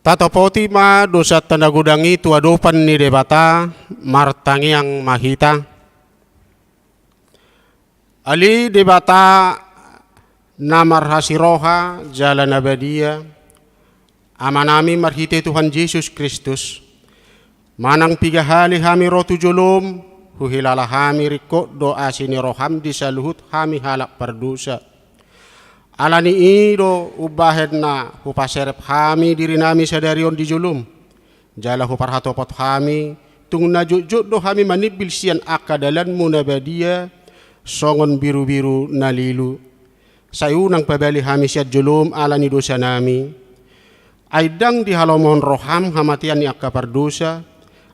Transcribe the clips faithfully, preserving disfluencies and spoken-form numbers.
Tatopoti ma dosanta na godang i tu adopan ni Debata. Martangiang ma hita. Ale Debata na marhasiroha jala na badia, Amanami marhite Tuhan Jesus Kristus, manang piga hali hami ro tu jolom, huhilala hami ringkot do asi ni roham di saluhut hami halak pardosa. Ala ni i do umbahen na hupaserep hami dirinami sadari on di jolom, jala huparhatopot hami, tung na jotjot do hami manimbil sian angka dalanmu na badia, songon birubiru na lilu. Sai unang pabali hami sian jolom ala ni dosanami. Ai ndang dihalomohon roham hamatean ni angka pardosa,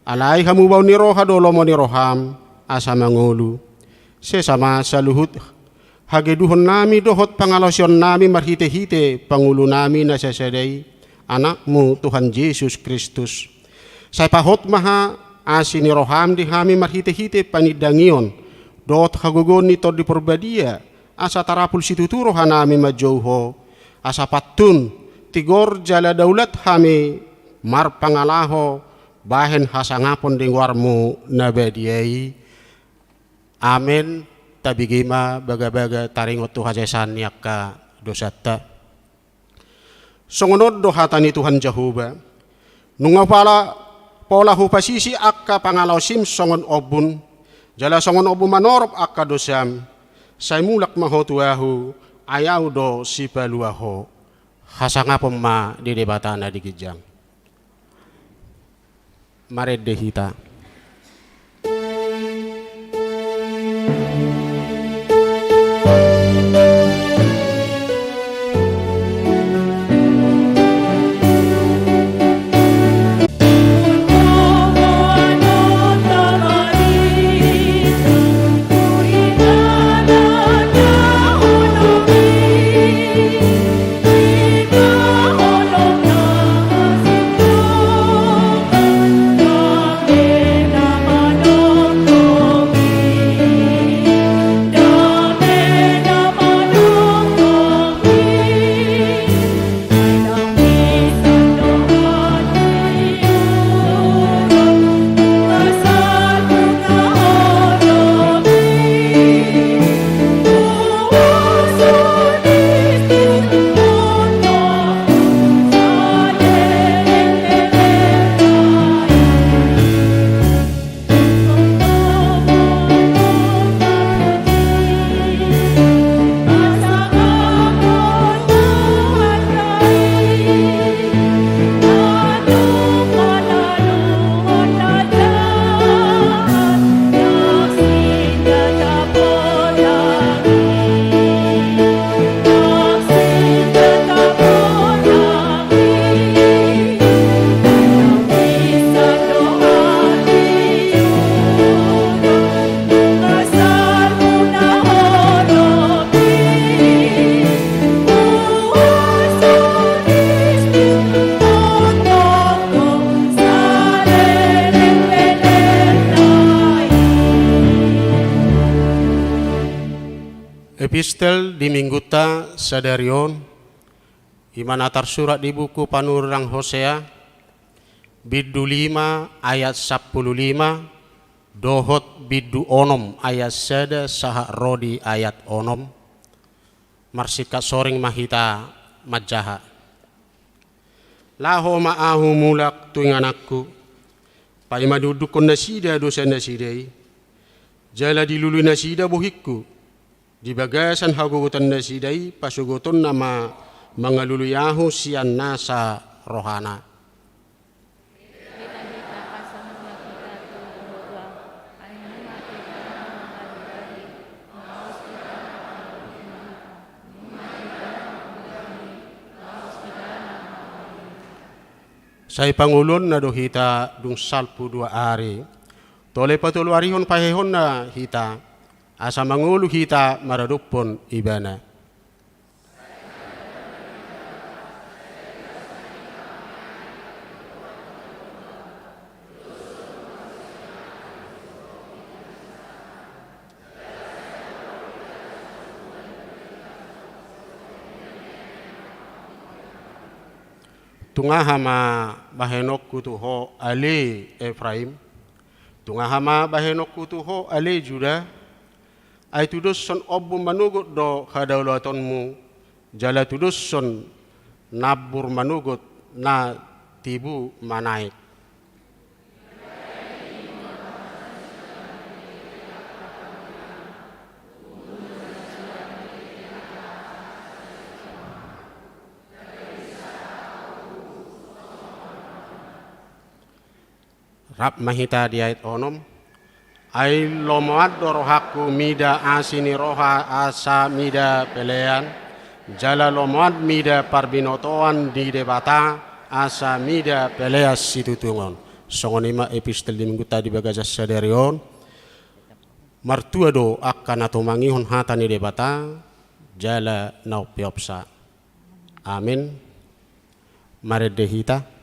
alai hamubaon ni roha do lomo ni roham, asa mangolu. Sesa ma saluhut hageduhonnami dohot pangalaosionnami marhitehite pangulunami na sasada i, Anakmu Tuhan Jesus Kristus. Sai pahot ma ha asi ni roham di hami marhitehite panindangion dohot hagogoon ni Tondi Porbadia, asa tarapul situtu rohanami manjou Ho, asa pantun, tigor jala daulat hami marpangalaho bahen hasangapon di goarmu na badia i. Amen. Tabege ma bagabaga taringot tu hasesaan ni angka dosanta. Songon on do hata ni Tuhan Jahowa: Nunga pola, pola hupasisi angka pangalaosim songon ombun, jala songon ombun manorop angka dosam, sai mulak ma ho tu Ahu, ai Ahu do sipalua ho. Hasangapon ma di Debata na di ginjang. Marende hita. Epistel di minggunta sadari on, i ma na tarsurat di buku panurirang Hosea, bindu lima ayat sampulu lima, dohot bindu onom ayat sada sahat ro di ayat onom. Marsingkat soring ma hita manjaha. Laho ma Ahu mulak tu ingananku, paima diundukkon nasida dosa nasida i, jala dilului nasida bohingku. Di bagasan hagogotan nasida i pasogotonna ma mangalului Ahu sian nasa rohana. Sai pangoluonna do hita dung salpu dua ari. Tole patoluarihon pahehonna hita, asa mangolu hita maradophon Ibana. Tung aha ma bahenonku tu ho ale Efraim? Tung aha ma bahenonku tu ho ale Juda? Ai tudoshon ombun manogot do hadaulatonmu, jala tudoshon nambur manogot na tibu manaek. Rap ma hita di ayat onom. Ai lomoan do rohangku mida asi ni roha asa mida pelean, jala lomoan mida parbinotoan di Debata asa mida pelean situtungon. Songon i ma epistel di minggunta di bagasan sadari on. Martua do angka na tumangihon hata ni Debata, jala na umpeopsa. Amen. Marende hita.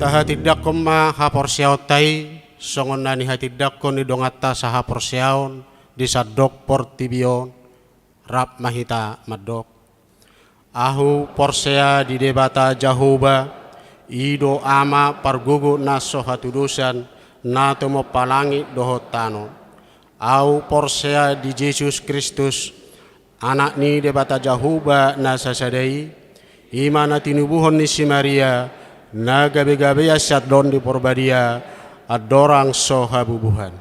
Tahatindangkon ma haporseaonta i, songon na nihatindangkon ni donganta sahaporseaon di sandok portibi on. Rap ma hita mandok. Ahu porsea di Debata Jahowa, i do Ama pargogo na so hatudosan, na tumompa langit dohot tano. Ahu porsea di Jesus Kristus, Anak ni Debata Jahowa na sasada i, i ma na tinubuhon ni si Maria, na gabegabean sian Tondi Porbadia, andorang so habubuhan.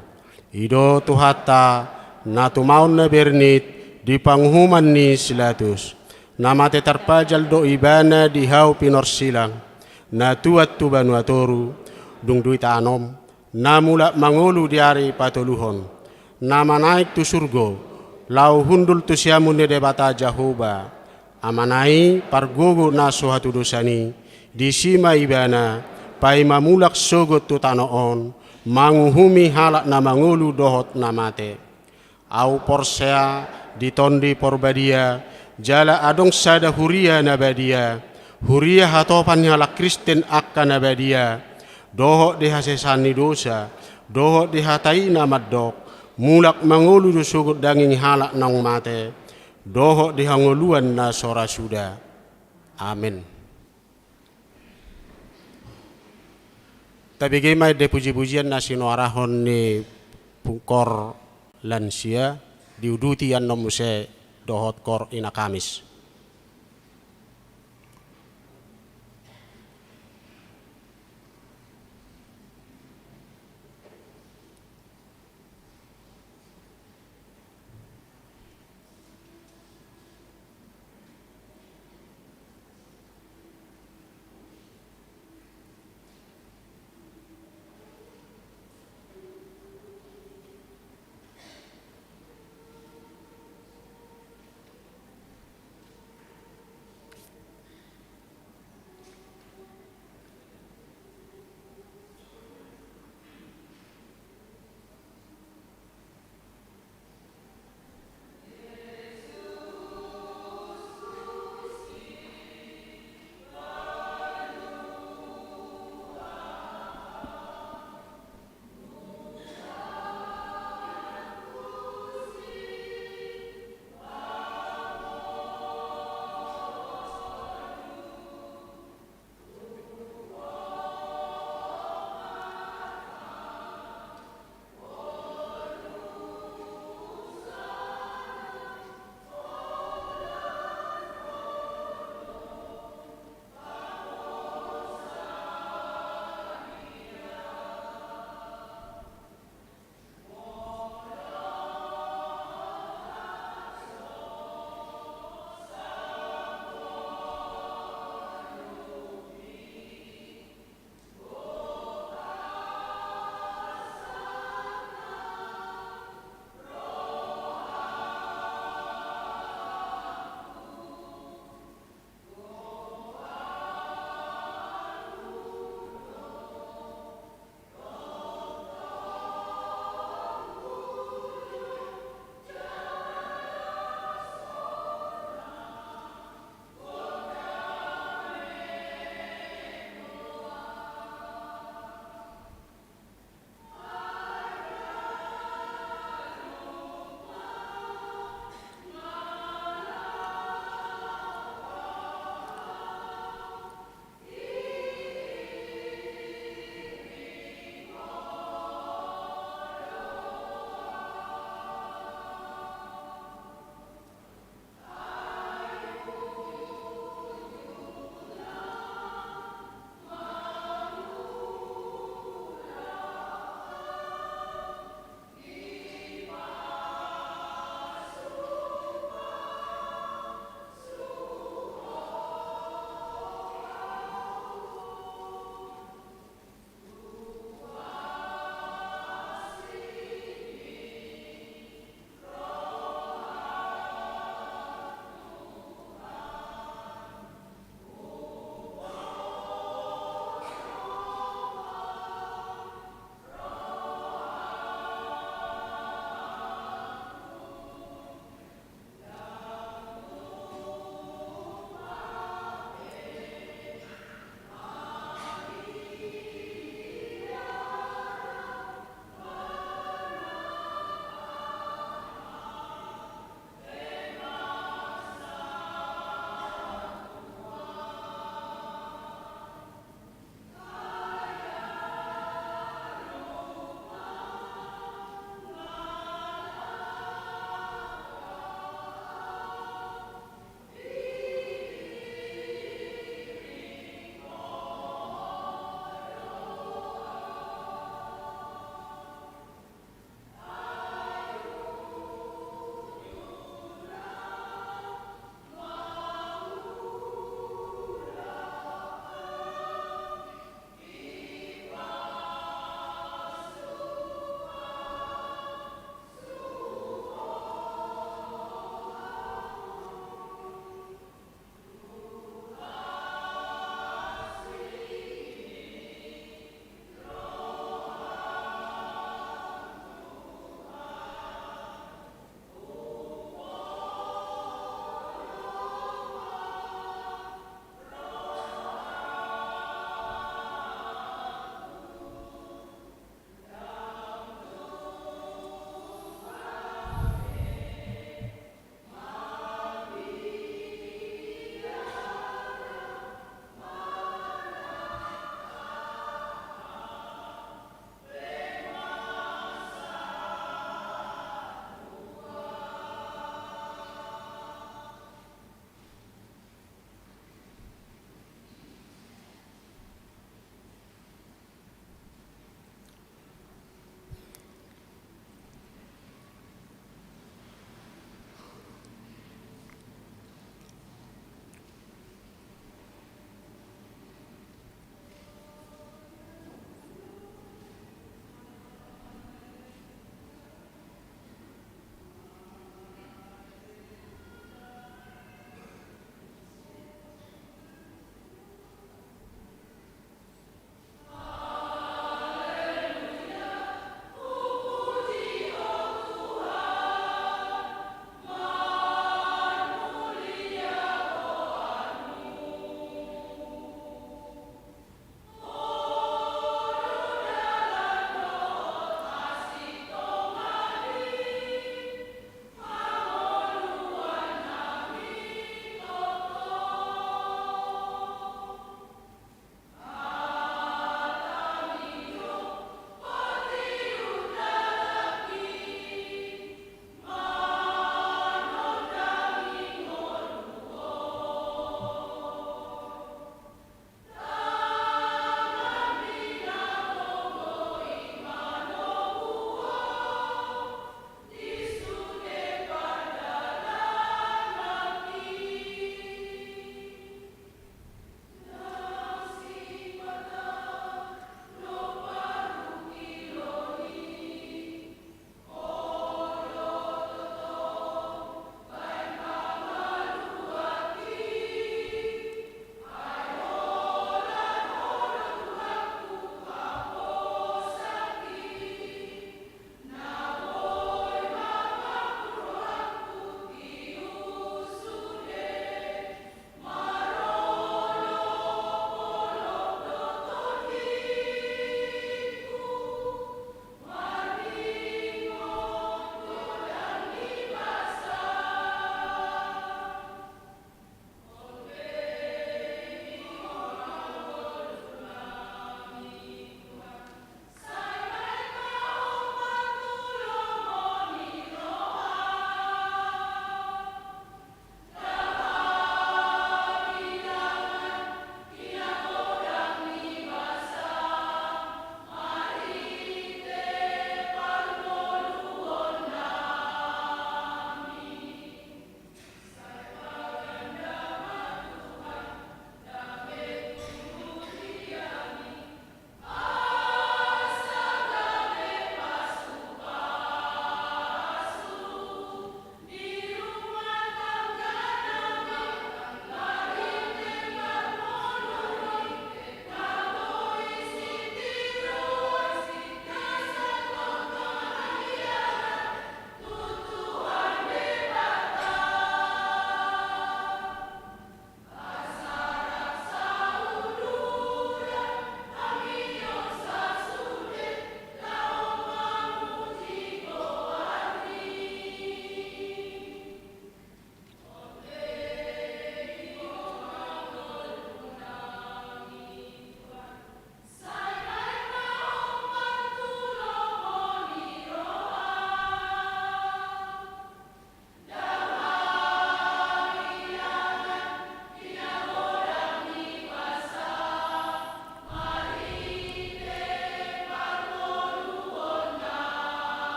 I do Tuhanta, na tumaon na bernit di panguhuman ni si Pilatus. Na mate tarpajal do Ibana di hau pinorsilang, na tuat tu banua toru, dung do ditanom, na mulak mangolu di ari patoluhon, na manaek tu surgo, laho hundul tu siamun ni Debata Jahowa, Amana i pargogo na so hatudosan i, disi ma Ibana, paima mulak sogot tu tano on, manguhumi halak na mangolu dohot na mate. Ahu porsea di Tondi Porbadia, jala adong sada huria na badia, huria hatopan ni halak Kristen angka na badia, dohot di hasesaan ni dosa, dohot di hata i na mandok, mulak mangolu do sogot daging ni halak naung mate, dohot di hangoluan na so ra suda. Amen. Tabege ma ende pujipujian na sinoarahon ni pungkor lansia, diuduti annon muse dohot kor Ina Kamis.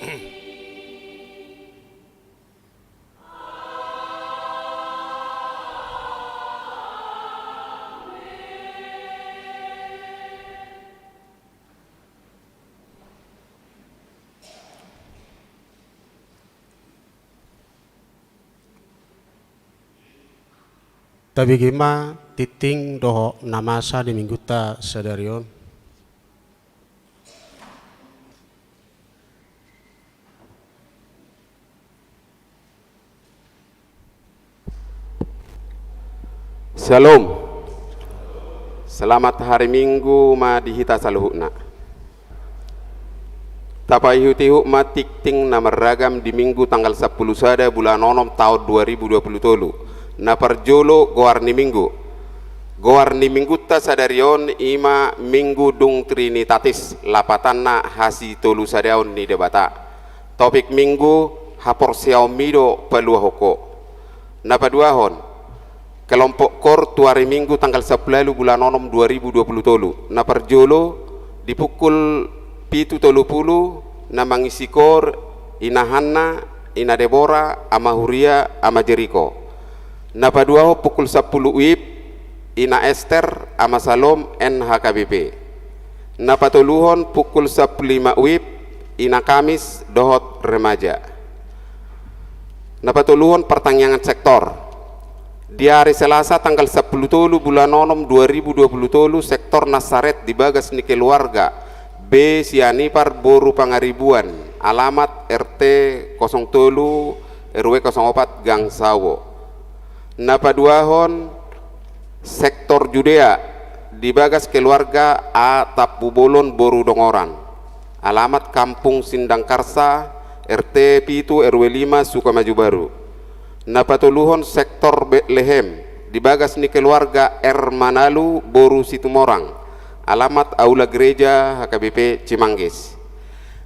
Tabege ma tingting dohot na masa di minggunta sadari on. Syalom. Selamat hari Minggu ma di hita saluhutna. Tapaihut-ihut ma tingting na marragam di Minggu tanggal sampulu sada bulan onom taon dua ribu dua pulu tolu. Na parjolo, goar ni Minggu. Goar ni Minggunta sadari on i ma Minggu dung Trinitatis, lapatanna hasitolusadaon ni Debata. Topik Minggu, haporseaonmi do paluahon ho. Na paduahon, kelompok koor tu ari Minggu tanggal sampulu ualu bulan onom dua ribu dua pulu tolu. Na parjolo, di pukul pitu tolu pulu, na mangisi koor Ina Hanna, Ina Debora, Ama Huria, Ama Jeriko. Na paduahon pukul sampulu WIB, Ina Ester, Ama Salom, N H K B P. Na patoluhon pukul sampulu lima WIB, Ina Kamis dohot remaja. Na patoluhon partangiangan sektor. Di ari Selasa tanggal sampulu tolu bulan onom dua ribu dua pulu tolu, sektor Nasaret di bagas ni keluarga B Sianipar boru Pangaribuan, alamat R T kosong tolu, R W kosong opat, Gang Sawo. Na paduahon sektor Judea di bagas keluarga A Tampubolon boru Dongoran, alamat Kampung Sindang Karsa, R T pitu, R W lima, Sukamaju Baru. Na patoluhon sektor Betlehem di bagas ni keluarga R Manalu boru Situmorang, alamat Aula Gereja H K B P Cimanggis.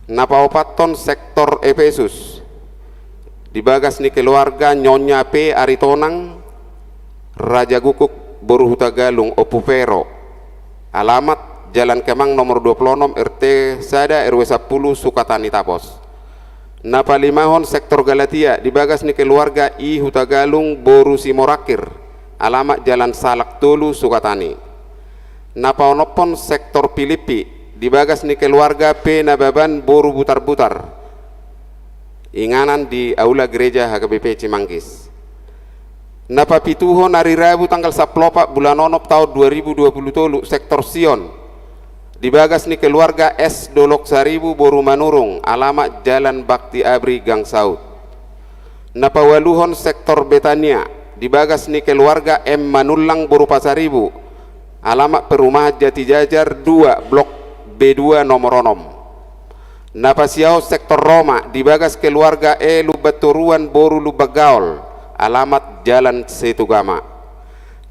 Na paopathon sektor Epesus di bagas ni keluarga Nyonya P Aritonang, Raja Gukuk boru Hutagalung, Ompu Pero, alamat Jalan Kemang nomor dua pulu onom, R T sada, R W sampulu, Sukatani Tapos. Na palimahon sektor Galatia di bagas ni keluarga I Hutagalung boru Simorangkir, alamat Jalan Salak tolu, Sukatani. Na paonomhon sektor Pilippi di bagas ni keluarga P Nababan boru Butarbutar, inganan di Aula Gereja H K B P Cimanggis. Na papituhon ari Rabu tanggal sampulu opat bulan onom taon dua ribu dua pulu tolu, sektor Sion di bagas ni keluarga S Dolok Saribu boru Manurung, alamat Jalan Bakti Abri, Gang Saut. Na paualuhon sektor Betania di bagas ni keluarga M Manullang boru Pasaribu, alamat Perumahan Jatijajar dua, blok B dua, nomor onom. Na pasiahon sektor Roma di bagas keluarga E Lumbantoruan boru Lumbangaol, alamat Jalan Setugama.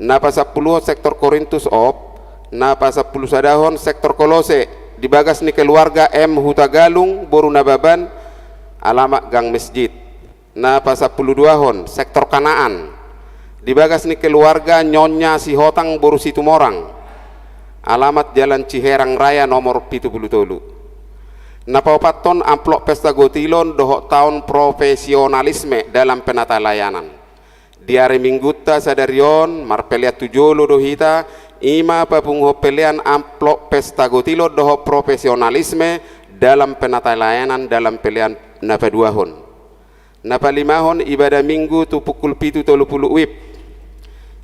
Na pasampuluhon sektor Korintus op. Na pasampulusadahon sektor Kolose di bagas ni keluarga M Hutagalung boru Nababan, alamat Gang Mesjid. Na pasampuluduahon sektor Kanaan di bagas ni keluarga Nyonya Sihotang boru Situmorang, alamat Jalan Ciherang Raya nomor pitu pulu tolu. Na paopathon amplop pesta gotilon dohot taon profesionalisme dalam penatalayanan. Di ari Minggunta sadari on, marpelean tu jolo do hita, i ma papunguhon pelean amplop pesta gotilon dohot profesionalisme dalam penatalayanan dalam pelean na paduahon. Na palimahon ibadah Minggu tu pukul pitu tolu pulu WIB.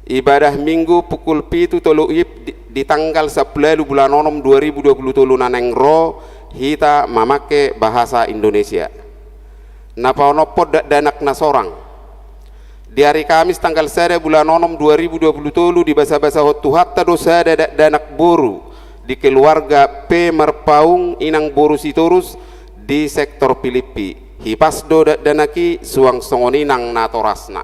Ibadah Minggu pukul pitu tolu WIB di, di tanggal sampulu ualu bulan onom dua ribu dua pulu tolu na naeng ro hita mamangke bahasa Indonesia. Na paonomhon dakdanak na sorang. Di ari Kamis tanggal sada bulan onom dua ribu dua pulu tolu dibasabasahon Tuhanta do sada dakdanak boru di keluarga P Marpaung inang boru Sitorus di sektor Pilippi. Hipas do dakdanak i suang songon i nang natorasna.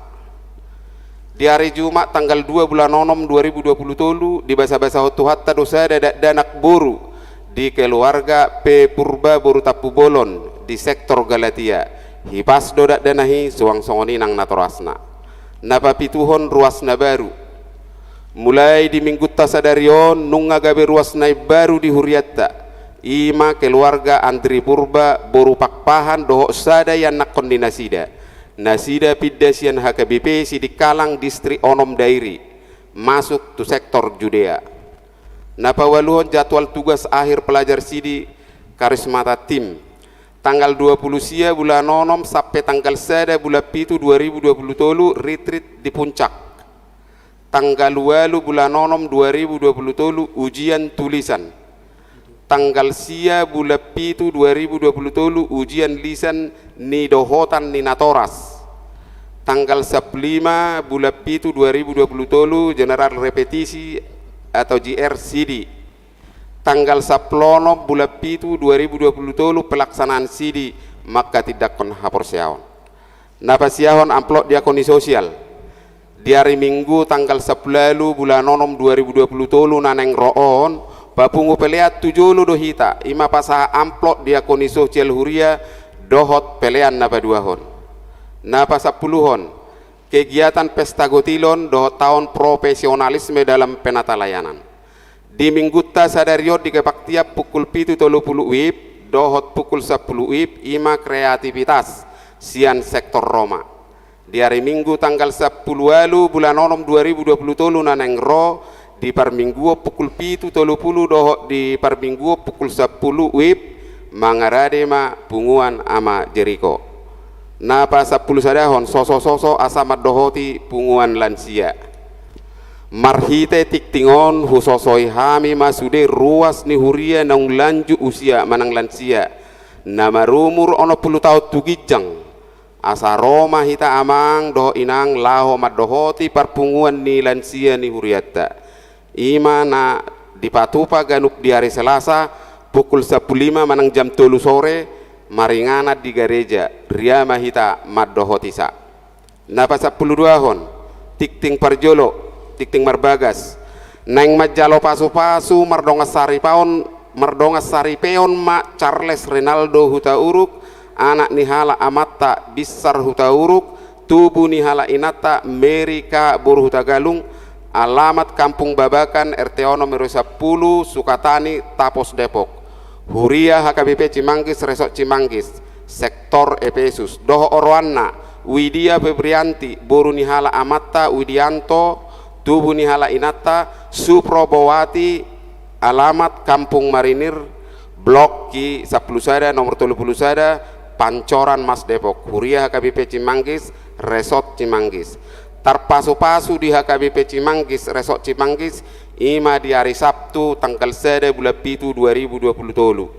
Di ari Jumat tanggal dua bulan onom dua ribu dua pulu tolu dibasabasahon Tuhanta do sada dakdanak boru di keluarga P Purba boru Tampubolon di sektor Galatia. Hipas do dakdanak i suang songon i nang natorasna. Na papituhon ruas na baru. Mulai di Minggunta sadari on nunga gabe ruas na imbaru di hurianta. I ma keluarga Andri Purba boru Pakpahan dohot sada ianakkon ni nasida. Nasida pinda sian H K B P Sidikalang, distrik onom Dairi, masuk tu sektor Judea. Na paualuhon jadwal tugas akhir pelajar Sidi Karismata Tim. Tanggal dua pulu sia bulan onom sampe tanggal sada bulan pitu dua ribu dua pulu tolu, retreat di Puncak. Tanggal ualu bulan onom dua ribu dua pulu tolu, ujian tulisan. Tanggal sia bulan pitu dua ribu dua pulu tolu, ujian lisan ni dohotan ni natoras. Tanggal sampulu lima bulan pitu dua ribu dua pulu tolu, general repetisi atau G R Sidi. Tanggal sampulu onom bulan pitu dua ribu dua pulu tolu, pelaksanaan Sidi manghatindanghon haporseaon. Na pasiahon amplop diakoni sosial. Di ari Minggu tanggal sampulu ualu bulan onom dua ribu dua pulu tolu na naeng ro on, papungu pelean tu jolo do hita, i ma pasahat amplop diakoni sosial huria dohot pelean na paduahon. Na pasampuluhon, kegiatan pesta gotilon dohot taon profesionalisme dalam penatalayanan. Di Minggunta sadari on di kebaktian pukul pitu tolu pulu WIB dohot pukul sampulu WIB, i ma kreativitas sian sektor Roma. Di ari Minggu tanggal sampulu ualu bulan onom dua ribu dua pulu tolu na naeng ro, di parmingguon pukul pitu tolu pulu dohot di parmingguon pukul sampulu WIB, mangarade ma punguan Ama Jeriko. Na pasampulu sadahon, sosososo asa mandohoti punguan lansia. Marhite tingting on husosoi hami ma sude ruas ni huria naung lanjut usia manang lansia, na marumur onom pulu taon tu ginjang. Asa ro ma hita amang dohot inang laho mandohoti parpunguan ni lansia ni hurianta. I ma na dipatupa ganup di ari Selasa, pukul sampulu lima manang jam tolu sore, maringanan di gareja, ria ma hita mandohoti sa. Na pasampulu duahon, tingting parjolo, tingting marbagas. Naeng manjalo pasupasu mardongan saripaon, mardongan saripeon ma Charles Renaldo Hutauruk, anak ni halak amanta Binsar Hutauruk, tubu ni halak inanta Mary K boru Hutagalung, alamat Kampung Babakan, R T onom, R W sampulu, Sukatani, Tapos, Depok. Huria H K B P Cimanggis, Resort Cimanggis, sektor Epesus. Dohot oroanna, Widia Febrianti, boru ni halak amanta Widianto, tubu ni halak inanta Suprobowati, alamat Kampung Marinir, Blok G sampulu sada, nomor tolu pulu sada, Pancoran Mas, Depok. Huria H K B P Cimanggis, Resort Cimanggis. Tarpasupasu di H K B P Cimanggis, Resort Cimanggis, i ma di ari Sabtu tanggal sada bulan pitu dua ribu dua pulu tolu.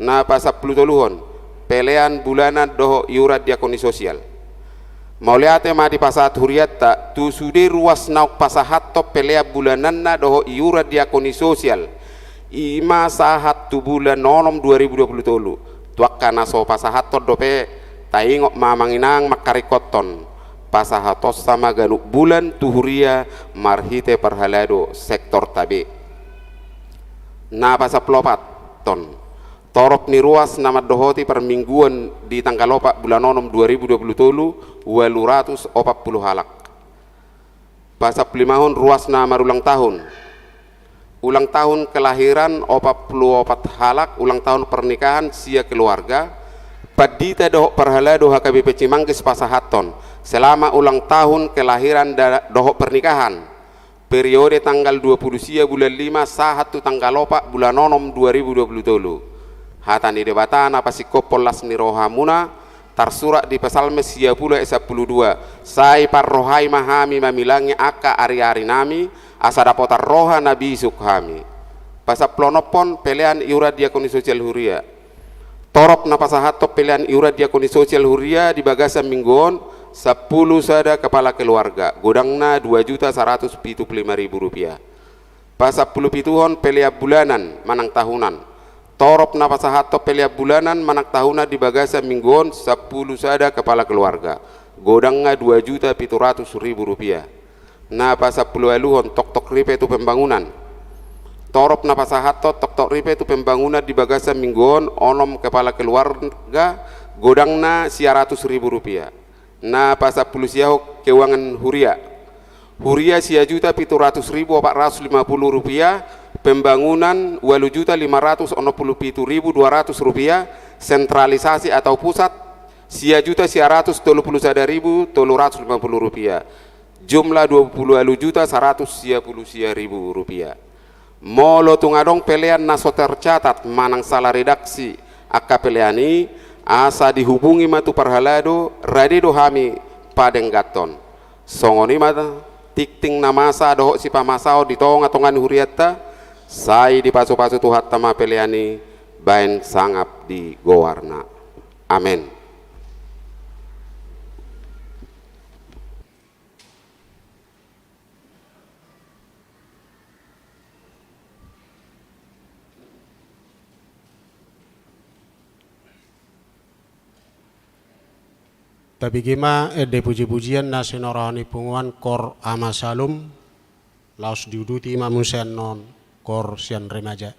Na pasampulu toluhon, pelean bulanan dohot iuran diakoni sosial. Mauliate ma dipasahat hurianta tu sude ruas naung pasahathon pelean bulananna dohot iuran diakoni sosial, i ma sahat tu bulan onom dua ribu dua pulu tolu. Tu angka na so pasahathon dope, taingot ma amang inang mangkaringkothon, pasahatonsa ma ganup bulan tu huria marhite parhalado sektorta be. Na pasampulu opathon, torop ni ruas na mandohoti parmingguon di tanggal opat bulan onom dua ribu dua pulu tolu, ualu ratus opat pulu halak. Pasampulu limahon, ruas na marulang tahun. Ulang tahun kelahiran opat pulu opat halak, ulang tahun pernikahan sia keluarga. Pandita dohot parhalado H K B P Cimanggis pasahathon selamat ulang tahun kelahiran da-, dohot pernikahan. Periode tanggal dua pulu sia bulan lima sahat tu tanggal opat bulan onom dua ribu dua pulu tolu. Hata ni Debata na pasingkophon las ni rohamuna, tarsurat di Psalmen sia pulu ayat sampulu dua: Sai parrohai ma hami mamilangi angka ariarinami, asa dapotan roha na bisuk hami. Pasampulu onomhon, pelean iuran diakoni sosial huria. Torop na pasahathon pelean iuran diakoni sosial huria di bagasan minggu on, sampulu sada kepala keluarga, godangna dua juta saratus pitu pulu lima ribu rupiah. Pasampulu pituhon, pelean bulanan manang tahunan. Torop na pasahathon pelean bulanan manang tahunan di bagasan minggu on, sampulu sada kepala keluarga, godangna dua juta pitu ratus ribu rupiah. Na pasampulu ualuhon, toktok ripe tu pembangunan. Torop na pasahathon toktok ripe tu pembangunan di bagasan minggu on, onom kepala keluarga, godangna sia ratus ribu rupiah. Na pasampulu siahon, keuangan huria. Huria sia juta pitu ratus ribu opat ratus lima pulu rupiah, Pembangunan ualu juta lima ratus onom pulu pitu ribu dua ratus rupiah, sentralisasi atau pusat sia juta sia ratus tolu pulu sada ribu tolu ratus lima pulu rupiah, jumlah dua pulu ualu juta saratus sia pulu sia ribu rupiah. Molo tung adong pelean na so tercatat manang sala redaksi angka pelean i, asa dihubungi ma tu parhalado, rade do hami padengganhon. Songon i ma tingting na masa dohot sipamasaon di tonga-tonga ni hurianta, sai dipasu-pasu Tuhanta ma pelean i baen sangap di goarna. Amen. Tabege ma ende puji-pujian na sinorahon ni punguan Kor Ama Salum, laos diuduti ma muse annon Kor sian remaja.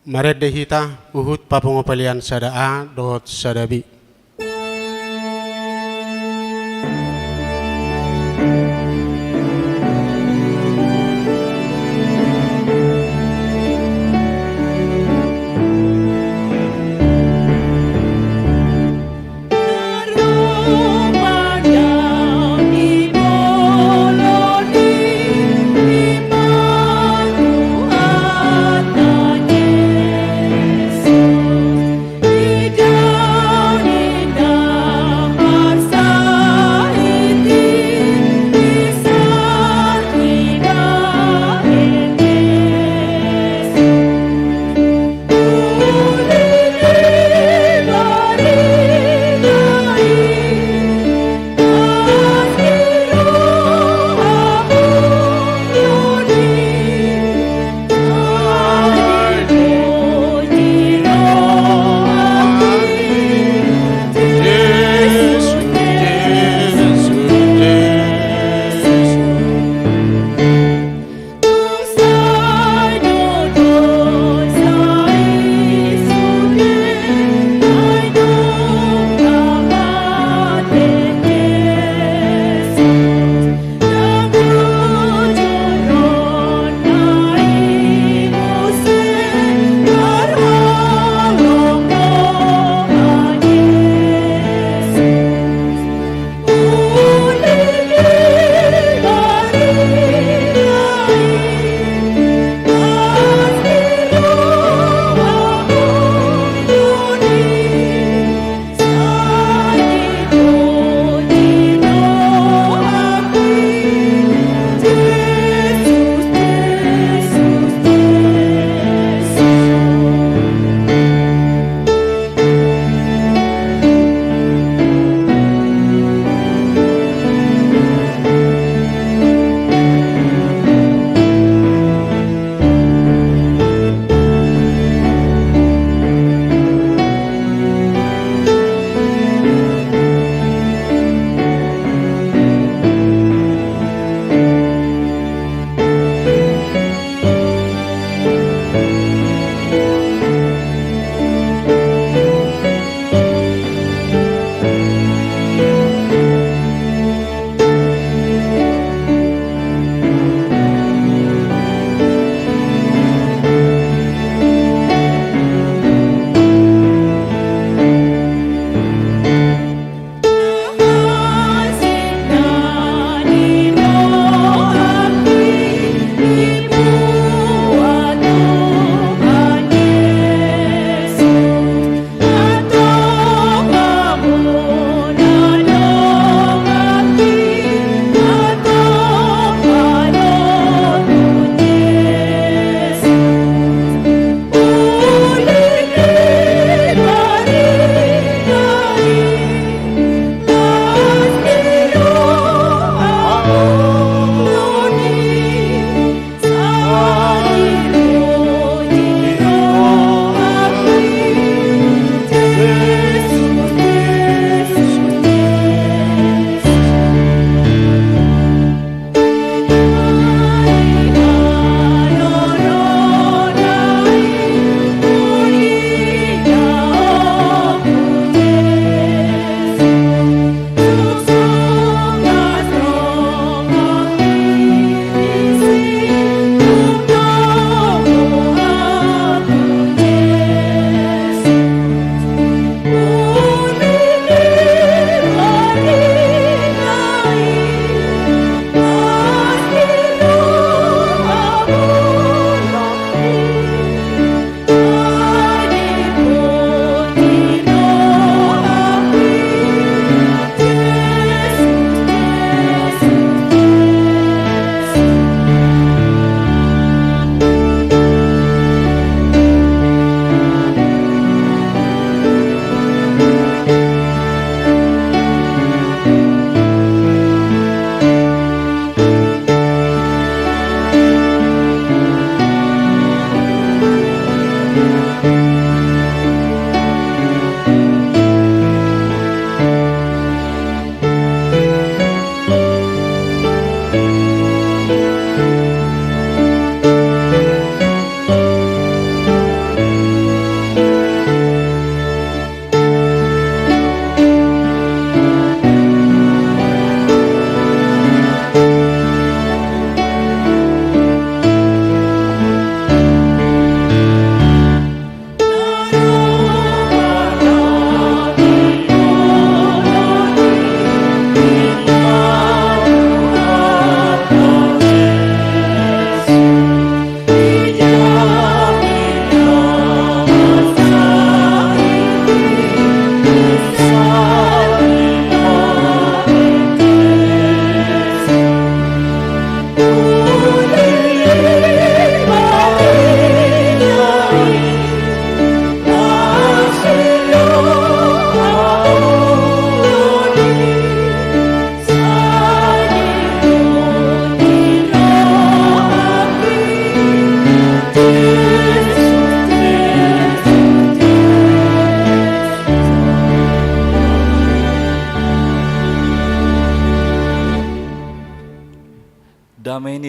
Marende hita huhut papungu pelean sada A dohot sada B.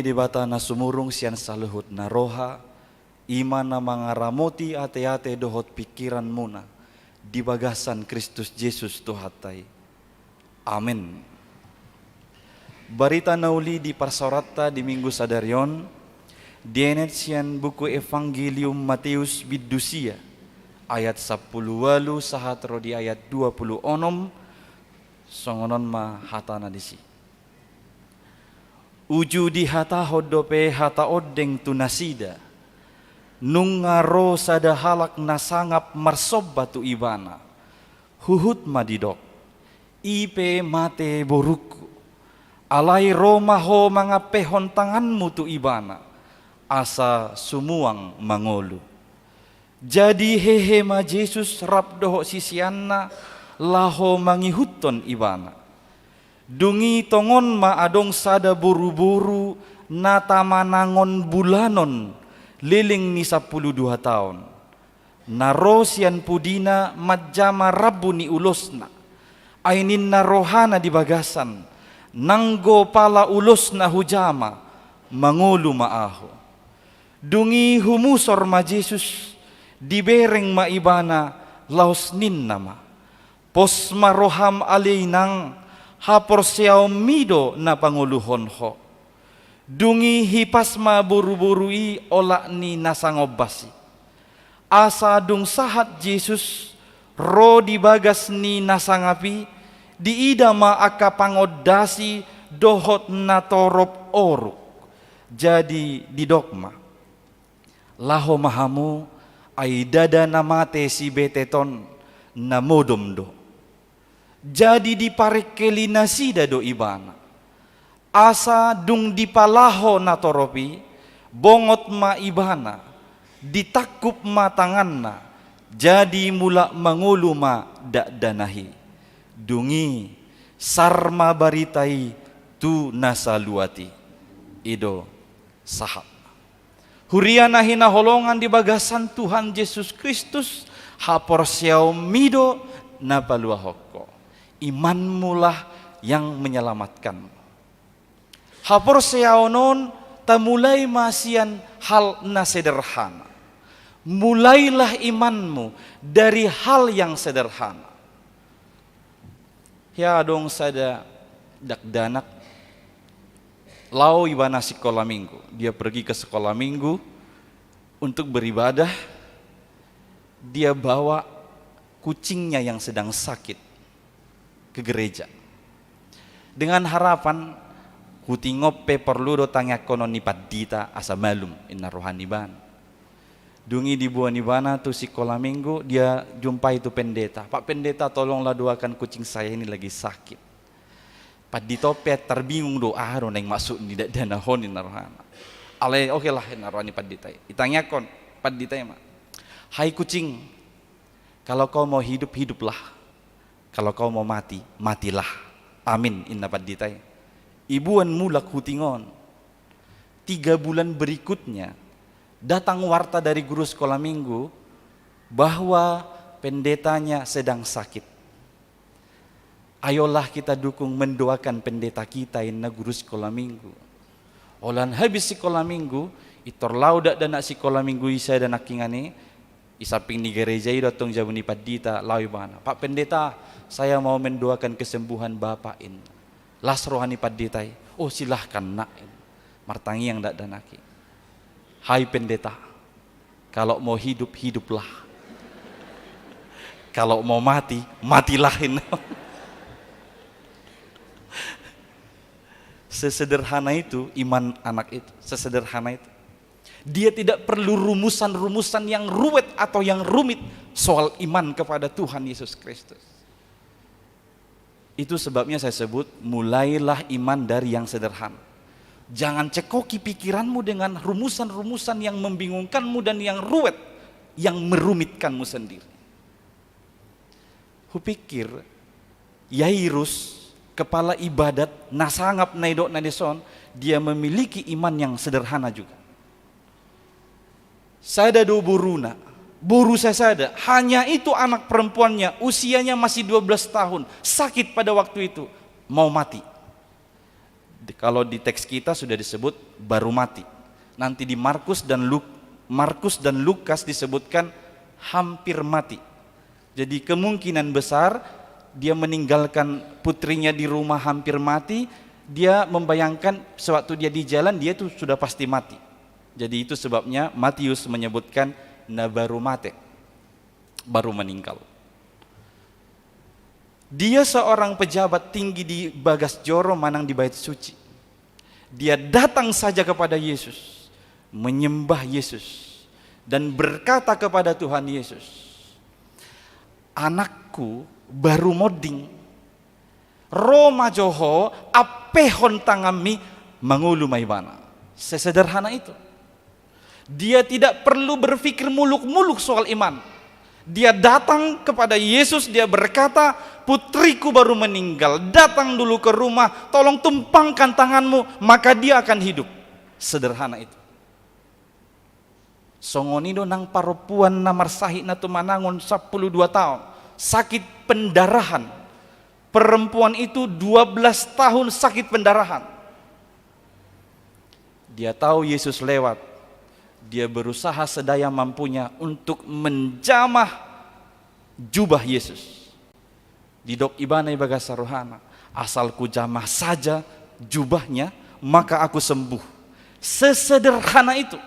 Debata na sumurung sian saluhut na roha, i ma na mangaramoti ateate dohot pingkiranmuna di bagasan Kristus Jesus Tuhanta i. Amen. Barita na uli di parsaoranta di Minggu sadari on, dienet sian buku Evangelium Mateus bindu sia, ayat sampulu ualu sahat ro di ayat dua pulu onom, songon on ma hatana disi. Uju dihatahon dope hata ondeng tu nasida, nunga ro sada halak na sangap marsomba tu ibana, huhut ma didok, i pe mate borungku. Alai ro ma ho mangampehon tanganmu tu ibana, asa sumuang mangolu. Jadi hehe ma Jesus rap dohot siseanna laho mangihuthon ibana. Dung i tongon ma adong sada boruboru na tamanangon bulanon leleng ni sampulu dua taon. Na ro sian pudina manjama rambu ni ulosna. Ai ninna rohana di bagasan, nanggo pala ulosna hujama, mangolu ma ahu. Dung i humusor ma Jesus, dibereng ma ibana, laos ninna ma, pos ma roham ale inang, haporseaonmi do na pangoluhon ho. Dung i hipas ma boruboru i olat ni na sangombas i. Asa dung sahat Jesus ro di bagas ni na sangap i, diida ma angka pangondasi dohot na torop oruk. Jadi didok ma, laho ma hamu, ai ndada na mate si betet on, na modom do. Jadi diparengkeli nasida do ibana. Asa dung dipalaho na torop i, bongot ma ibana, ditangkup ma tanganna, jadi mulak mangolu ma dakdanak i. Dung i sar ma barita i tu na saluat i. I do sahat. Huria na hinaholongan di bagasan Tuhan Jesus Kristus, haporseaonmi do na paluahon ho. Imanmulah yang menyelamatkanmu. Haporseaon on tamulai ma sian hal na sederhana. Mulailah imanmu dari hal yang sederhana. Hea adong sada dakdanak, laho ibana sikola minggu. Dia pergi ke sekolah minggu untuk beribadah. Dia bawa kucingnya yang sedang sakit ke gereja. Dengan harapan, kucing on pe porlu do tangiangkonon ni pandita asa malum, inna roha ni ibana. Dung i diboan ibana tu sikola minggu, dia jumpai tu pendeta. "Pak Pendeta, tolonglah doakan kucing saya ini lagi sakit." Pandita on pe tarbingung do, aha do naeng maksud ni dakdanak on, inna rohana. Alai oke lah, inna roha ni pandita i. Ditangiangkon pandita i ma, "Hai kucing, kalau kau mau hidup, hiduplah. Kalau kau mau mati, matilah. Amin," inna pandita i. Iboan mulak kucing on. Tiga bulan berikutnya, datang warta dari guru sekolah minggu bahwa pendetanya sedang sakit. "Ayolah kita dukung, mendoakan pendeta kita," inna guru sikola minggu. Holan habis sikola minggu, pintor laho dakdanak sikola minggu i sada nangkiningan i, di samping ni gereja i do antong jabu ni pandita, laho ibana, "Pak Pendeta, saya mau mendoakan kesembuhan Bapak," inna. Las roha ni pandita i, "Oh, silahkan, Nak," inna. Martangiang dakdanak i. "Hai pendeta, kalau mau hidup, hiduplah. Kalau mau mati, matilah," inna. Sesederhana itu iman anak itu, sesederhana itu. Dia tidak perlu rumusan-rumusan yang ruwet atau yang rumit soal iman kepada Tuhan Yesus Kristus. Itu sebabnya saya sebut, mulailah iman dari yang sederhana. Jangan cekoki pikiranmu dengan rumusan-rumusan yang membingungkanmu dan yang ruwet, yang merumitkanmu sendiri. Hupikir, Yairus, kepala ibadat, na sangap na nidokna dison, dia memiliki iman yang sederhana juga. Sada do boruna, boru sasada, hanya itu anak perempuannya, usianya masih dua belas tahun, sakit pada waktu itu, mau mati. Kalau di teks kita sudah disebut baru mati. Nanti di Markus dan Luk-, Markus dan Lukas disebutkan hampir mati. Jadi kemungkinan besar dia meninggalkan putrinya di rumah hampir mati, dia membayangkan sewaktu dia di jalan dia itu sudah pasti mati. Jadi itu sebabnya Matius menyebutkan na baru mate, baru meninggal. Dia seorang pejabat tinggi di bagas joro manang di bait suci. Dia datang saja kepada Yesus, menyembah Yesus, dan berkata kepada Tuhan Yesus, "Anakku baru monding. Ro ma jo Ho, ampehon tanganmi, mangolu ma ibana." Sesederhana itu. Dia tidak perlu berpikir muluk-muluk soal iman. Dia datang kepada Yesus, dia berkata, "Putriku baru meninggal, datang dulu ke rumah, tolong tumpangkan tanganmu, maka dia akan hidup." Sederhana itu. Songon i do nang parompuan na marsahit na tumanangon sampulu dua taon, sakit pendarahan. Perempuan itu dua belas tahun sakit pendarahan. Dia tahu Yesus lewat. Dia berusaha sedaya mampunya untuk menjamah jubah Yesus. Didok ibana i bagas rohana, "Asal kujamah saja jubahnya, maka aku sembuh." Sesederhana itu.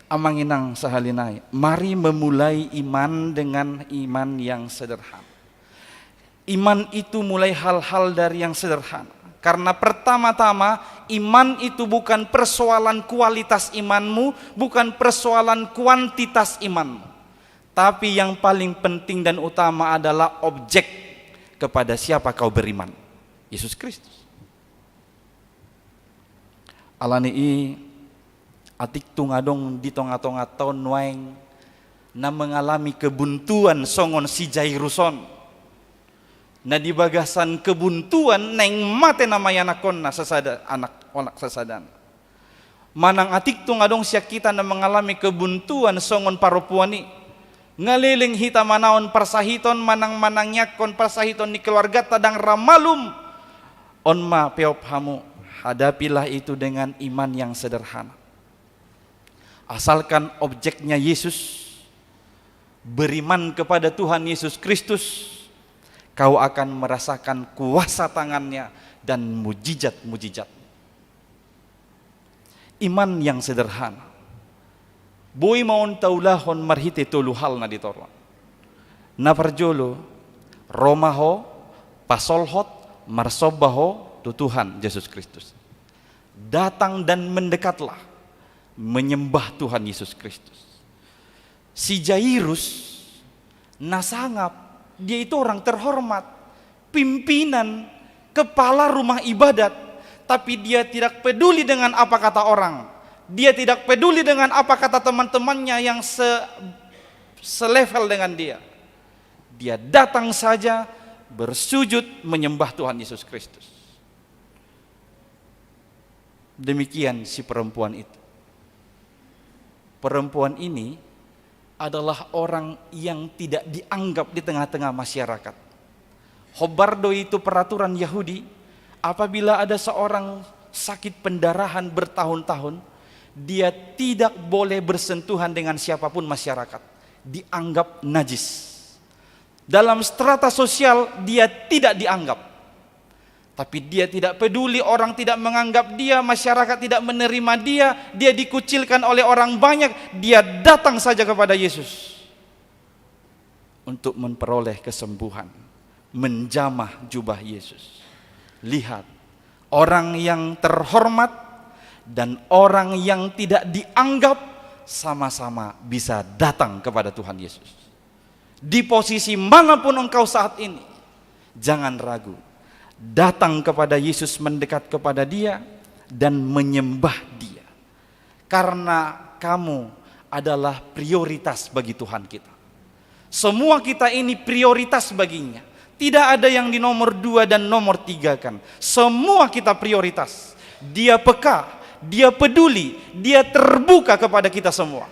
Amang inang sahali nai, mari memulai iman dengan iman yang sederhana. Iman itu mulai hal-hal dari yang sederhana. Karena pertama-tama, iman itu bukan persoalan kualitas imanmu, bukan persoalan kuantitas imanmu. Tapi yang paling penting dan utama adalah objek kepada siapa kau beriman. Yesus Kristus. Alani i, atik tung adong di tonga-tonga taon nuaeng na mengalami kebuntuan songon si Jairus on. Na di bagasan kebuntuan naeng mate nama ianakkonna sasada, anak, anak sasadana. Manang atik tung adong sian hita na mengalami kebuntuan songon parompuan i. Ngaleleng hita manaon parsahiton manang manangiangkon parsahiton ni keluarganta ndang ra malum. On ma peop hamu, hadapilah itu dengan iman yang sederhana. Asalkan objeknya Yesus, beriman kepada Tuhan Yesus Kristus, kau akan merasakan kuasa tangannya dan mujizat-mujizat. Iman yang sederhana. Boi ma on taulahon marhite tolu hal na di toru on. Na parjolo, ro ma ho, pasolhot, marsomba ho tu Tuhan Yesus Kristus. Datang dan mendekatlah, menyembah Tuhan Yesus Kristus. Si Jairus na sangap, dia itu orang terhormat, pimpinan, kepala rumah ibadat, tapi dia tidak peduli dengan apa kata orang. Dia tidak peduli dengan apa kata teman-temannya yang se-, selevel dengan dia. Dia datang saja bersujud menyembah Tuhan Yesus Kristus. Demikian si perempuan itu. Perempuan ini adalah orang yang tidak dianggap di tengah-tengah masyarakat. Hombar do itu peraturan Yahudi, apabila ada seorang sakit pendarahan bertahun-tahun, dia tidak boleh bersentuhan dengan siapapun masyarakat. Dianggap najis. Dalam strata sosial, dia tidak dianggap. Tapi dia tidak peduli, orang tidak menganggap dia, masyarakat tidak menerima dia, dia dikucilkan oleh orang banyak, dia datang saja kepada Yesus untuk memperoleh kesembuhan, menjamah jubah Yesus. Lihat, orang yang terhormat dan orang yang tidak dianggap sama-sama bisa datang kepada Tuhan Yesus. Di posisi manapun engkau saat ini, jangan ragu. Datang kepada Yesus, mendekat kepada Dia, dan menyembah Dia. Karena kamu adalah prioritas bagi Tuhan kita. Semua kita ini prioritas baginya. Tidak ada yang di nomor dua dan nomor tiga kan. Semua kita prioritas. Dia peka, Dia peduli, Dia terbuka kepada kita semua.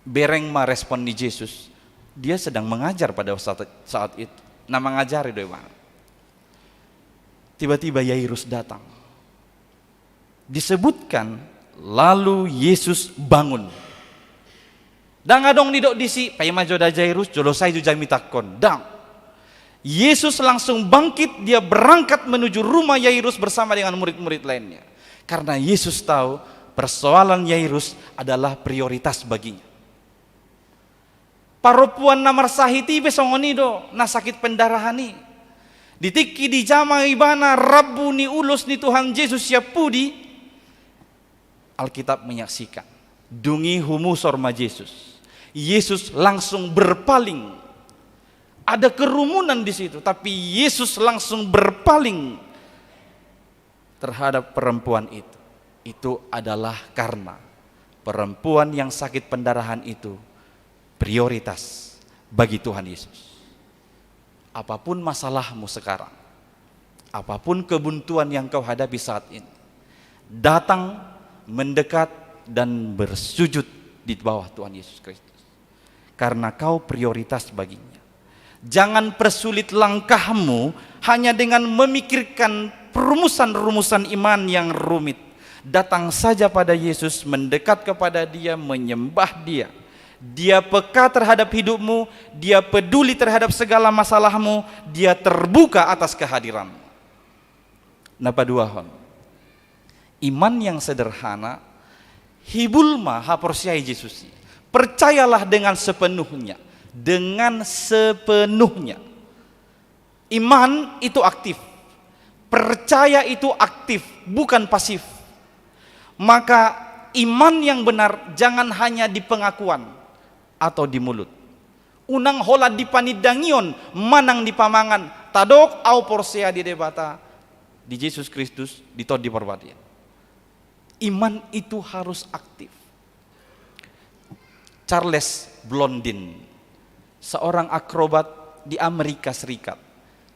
Bereng ma respon ni Jesus. Dia sedang mengajar pada saat, saat itu. Na mangajari do ibana. Tiba-tiba Yairus datang. Disebutkan, lalu Yesus bangun. Ndang adong didok disi, paima jo da Yairus, jolo sai jo jamitangkon. Ndang. Yesus langsung bangkit, dia berangkat menuju rumah Yairus bersama dengan murid-murid lainnya. Karena Yesus tahu persoalan Yairus adalah prioritas baginya. Parompuan na marsahit i pe songon i do, na sakit pendarahan i. Di tingki dijama ibana rambu ni ulos ni Tuhan Jesus sian pudi, Alkitab menyaksikan. Dung i humusor ma Jesus. Yesus langsung berpaling. Ada kerumunan di situ, tapi Yesus langsung berpaling terhadap perempuan itu. Itu adalah karena perempuan yang sakit pendarahan itu prioritas bagi Tuhan Yesus. Apapun masalahmu sekarang, apapun kebuntuan yang kau hadapi saat ini, datang, mendekat, dan bersujud di bawah Tuhan Yesus Kristus. Karena kau prioritas baginya. Jangan persulit langkahmu hanya dengan memikirkan rumusan-rumusan iman yang rumit. Datang saja pada Yesus, mendekat kepada Dia, menyembah Dia. Dia peka terhadap hidupmu, Dia peduli terhadap segala masalahmu, Dia terbuka atas kehadiranmu. Na paduahon, iman yang sederhana, hibul ma haporseai Jesus i. Percayalah dengan sepenuhnya, dengan sepenuhnya. Iman itu aktif, percaya itu aktif, bukan pasif. Maka iman yang benar jangan hanya di pengakuan atau di mulut. Unang holan di panindangion manang di pamangan, tadok au porsea di Debata, di Jesus Kristus, di Tondi Parbadia. Iman itu harus aktif. Charles Blondin, seorang akrobat di Amerika Serikat.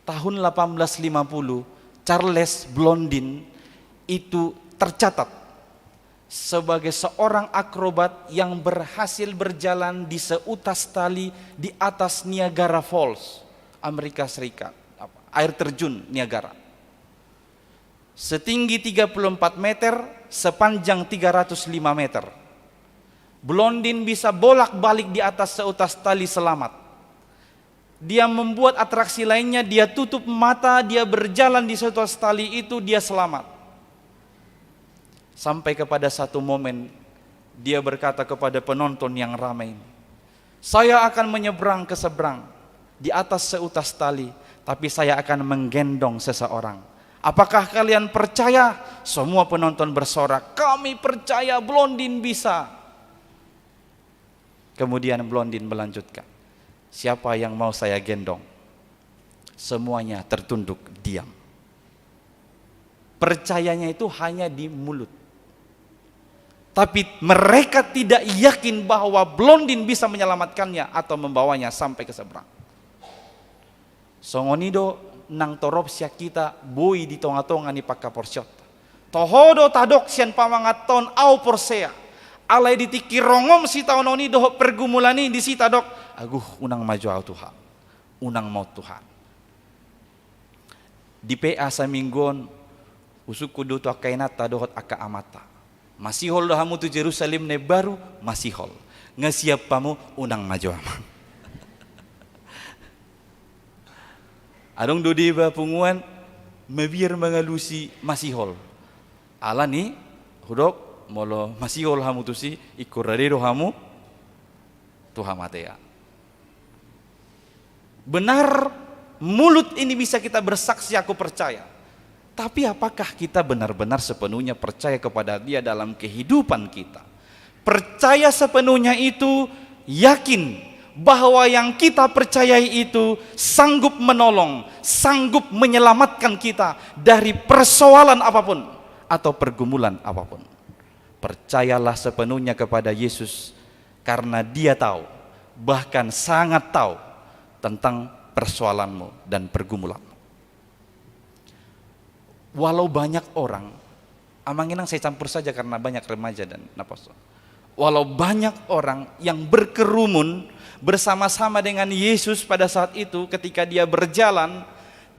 Tahun delapan belas lima puluh, Charles Blondin itu tercatat sebagai seorang akrobat yang berhasil berjalan di seutas tali di atas Niagara Falls, Amerika Serikat, air terjun Niagara. Setinggi tiga puluh empat meter, sepanjang tiga ratus lima meter. Blondin bisa bolak-balik di atas seutas tali selamat. Dia membuat atraksi lainnya, dia tutup mata, dia berjalan di seutas tali itu, dia selamat. Sampai kepada satu momen, dia berkata kepada penonton yang ramai ini, "Saya akan menyeberang ke seberang di atas seutas tali, tapi saya akan menggendong seseorang. Apakah kalian percaya?" Semua penonton bersorak, "Kami percaya, Blondin bisa." Kemudian Blondin melanjutkan, "Siapa yang mau saya gendong?" Semuanya tertunduk diam. Percayanya itu hanya di mulut. Tapi mereka tidak yakin bahwa Blondin bisa menyelamatkannya atau membawanya sampai ke seberang. Songon i do nang torop sian hita boi di tonga-tonga ni panghaporseaonta. Toho do tadok sian pamangantaon au porsea. Alai di tingki rongom sitaonon i dohot pergumulan i, disi tadok, "Aguh, unang ma jo au Tuhan. Unang ma on Tuhan." Di P A saminggu on, husungkun do tu angka inanta dohot angka amanta, "Masihol do hamu tu Jerusalem na imbaru?" "Masihol." "Nga siap hamu?" "Unang ma jo amang." Adong do di iba punguan mabiar mangalusi masihol. Alani hudok, molo masihol hamu tusi, ingkon rade do hamu tu hamatean. Benar, mulut ini bisa kita bersaksi, "Aku percaya." Tapi apakah kita benar-benar sepenuhnya percaya kepada Dia dalam kehidupan kita? Percaya sepenuhnya itu yakin bahwa yang kita percayai itu sanggup menolong, sanggup menyelamatkan kita dari persoalan apapun atau pergumulan apapun. Percayalah sepenuhnya kepada Yesus, karena Dia tahu, bahkan sangat tahu tentang persoalanmu dan pergumulanmu. Walau banyak orang, amang inang, saya campur saja karena banyak remaja dan naposo. Walau banyak orang yang berkerumun bersama-sama dengan Yesus pada saat itu, ketika Dia berjalan,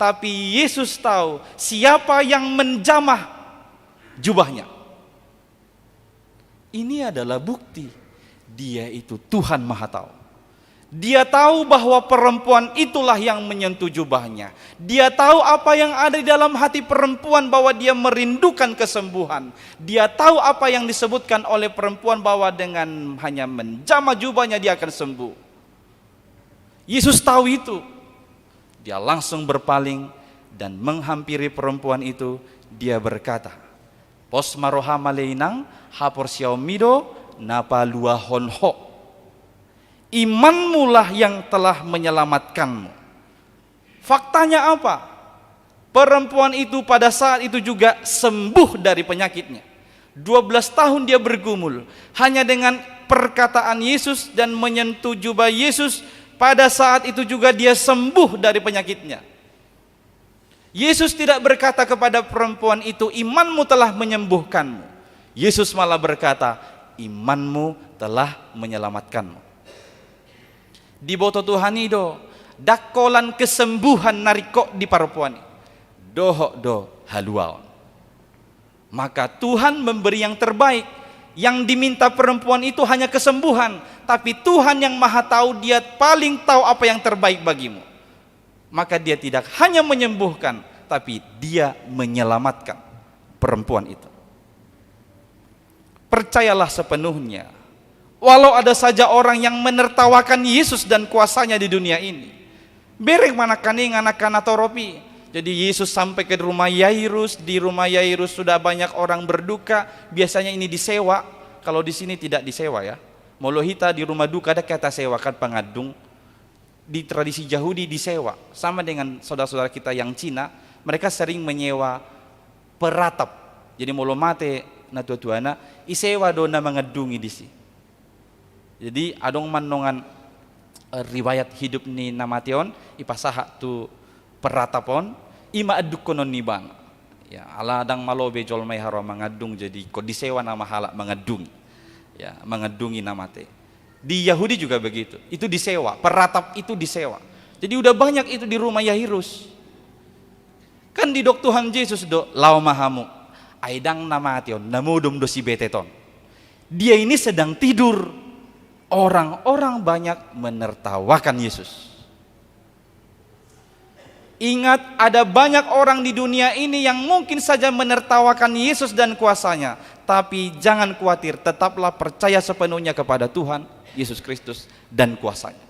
Tapi Yesus tahu siapa yang menjamah jubahnya. Ini adalah bukti Dia itu Tuhan Maha Tahu. Dia tahu bahwa perempuan itulah yang menyentuh jubahnya. Dia tahu apa yang ada di dalam hati perempuan, bahwa dia merindukan kesembuhan. Dia tahu apa yang disebutkan oleh perempuan, bahwa dengan hanya menjamah jubahnya dia akan sembuh. Yesus tahu itu. Dia langsung berpaling dan menghampiri perempuan itu. Dia berkata, "Pos ma roham ale inang, haporseaonmi do na paluahon ho. Imanmulah yang telah menyelamatkanmu." Faktanya apa? Perempuan itu pada saat itu juga sembuh dari penyakitnya. Dua belas tahun dia bergumul. Hanya dengan perkataan Yesus dan menyentuh jubah Yesus, pada saat itu juga dia sembuh dari penyakitnya. Yesus tidak berkata kepada perempuan itu, "Imanmu telah menyembuhkanmu." Yesus malah berkata, "Imanmu telah menyelamatkanmu." Diboto Tuhan i do, ndang holan kesembuhan na ringkot di parompuan i, dohot do haluaon. Maka Tuhan memberi yang terbaik. Yang diminta perempuan itu hanya kesembuhan, tapi Tuhan yang Maha Tahu, Dia paling tahu apa yang terbaik bagimu. Maka Dia tidak hanya menyembuhkan, tapi Dia menyelamatkan perempuan itu. Percayalah sepenuhnya. Walau ada saja orang yang menertawakan Yesus dan kuasa-Nya di dunia ini. Bereng ma nangkaningan angka na torop i. Jadi Yesus sampai ke rumah Yairus, di rumah Yairus sudah banyak orang berduka, biasanya ini disewa. Kalau di sini tidak disewa, ya. Molo hita di rumah duka, ndang hita sewa, kan, pangandung. Di tradisi Jahudi disewa, sama dengan saudara-saudara kita yang Cina, mereka sering menyewa peratap. Jadi molo mate natuatuana, isewa do na mangandungi disi. Jadi adong ma annon, eh, riwayat hidup ni na mate on, ipasahat tu peratap on, i ma andungkonon ni ibana. Ya, ala ndang malo be jolma i haroa mangandung, jadi ingkon disewa nama halak mangandungi. Ya, mangandungi na mate. Di Yahudi juga begitu. Itu disewa, peratap itu disewa. Jadi udah banyak itu di rumah Yairus. Kan didok Tuhan Yesus do, "Laho ma hamu. Ai ndang na mate on, na modom do si betet on." Dia ini sedang tidur. Orang-orang banyak menertawakan Yesus. Ingat, ada banyak orang di dunia ini yang mungkin saja menertawakan Yesus dan kuasa-Nya. Tapi jangan khawatir, tetaplah percaya sepenuhnya kepada Tuhan Yesus Kristus dan kuasa-Nya.